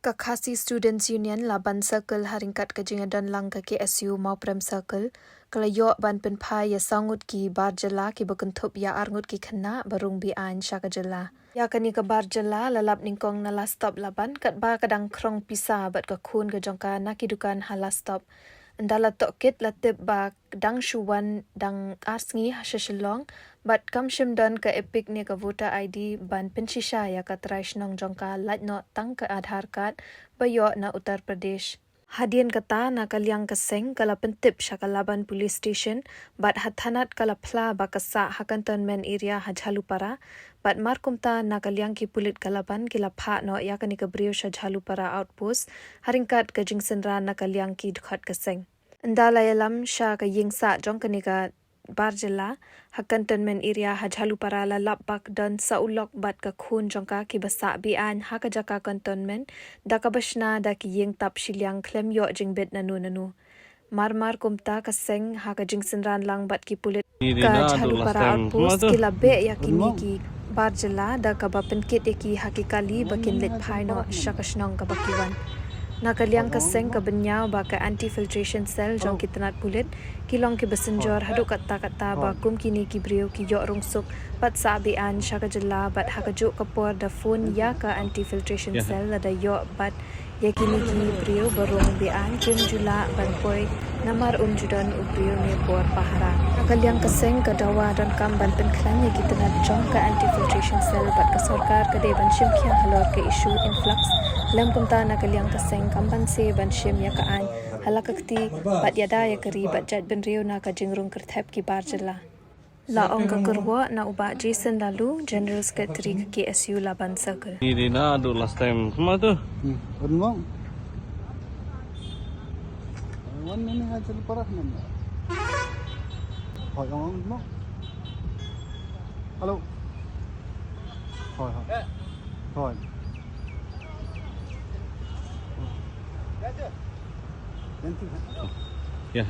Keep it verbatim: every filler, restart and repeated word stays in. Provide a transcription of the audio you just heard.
Ka Khasi Students Union Laban Circle ha ryngkat ka jingïadon lang ka K S U Mawprem Circle ka la ïoh ban pynphai ïa saw ngut ki bar jylla kiba kynthup ïa ar ngut ki khynnah ba rung be-aiñ sha ka jylla. Ïa kane ka bar jylla la lap nyngkong na Last Stop Laban katba ka dang khrong pisa bad ka khun ka jong ka na ki dukan ha Last Stop. Ynda la tohkit la tip ba dang shu wan dang ar sngi ha sha Shillong bad kam shym don ka EPIC ne ka voter I D ban pynshisha ïa ka trai shnong jong ka, lait noh tang ka Aadhaar card ba ïoh na Uttar Pradesh. Hadien kata na ka liang ka seng ka la pyntip sha ka Laban Police Station bad ha thanat ka la phla ba ka sah ha Cantonment Area ha Jhalupara. Bad mar kumta na ka liang ki pulit ka Laban ki la phah noh ïa kane ka briew sha Jhalupara Outpost ha ryngkat ka jingsynran na ka liang ki dkhot ka seng. Ynda la ïalam sha ka ïing sah jong kane ka bar jylla ha Cantonment Area ha Jhalupara la lap ba ka don sa u lok bad ka khun jong ka kiba sah be-aiñ ha ka jaka Cantonment da kaba shna da ki ïing tap shiliang khlem ïoh jingbit nano nano. Mar mar kumta ka seng ha ka jingsynran lang bad ki pulit ka Jhalupara Outpost ki la beh ïa kine ki bar jylla da kaba pynkit ïa ki ha ki kali ba kin leit phai noh sha ka shnong kaba ki wan. Na ka liang ka seng ka bynñiaw ba ka Anti Filtration Cell jong ki tnat pulit ki long kiba synjor haduh katta katta ba kum kine ki briew ki ïoh rung suk bad sah be-aiñ sha ka jylla bad ha kajuh ka por da phone ïa ka Anti Filtration Cell lada ïoh bad ïa kine ki briew ba rung be-aiñ kim ju lah ban poi namar um ju don u briew ne bor pahara. Na ka liang ka seng ka dawa donkam ban pynkhlaiñ ïa ki tnat jong ka Anti Filtration Cell bad ka sorkar ka dei ban shim khia halor ka issue influx. Lem kumta na ka liang ka seng kam banse ban shim ïa ka aiñ ha la ka kti bad ïada ïa ka ri bad jaitbynriew na ka jingrung kyrthep ki bar jylla. La ong ka kyrwoh na u Bah Jason Laloo, General Secretary ka K S U Laban Circle. Ni dei na du last time. Kma tu? Hmm. Wan mong. Wan ni ni ha Jhalupara ni. Hoi ong ong mong. Hello. Hoi hoi. Hoi. Nanti ha. Ya.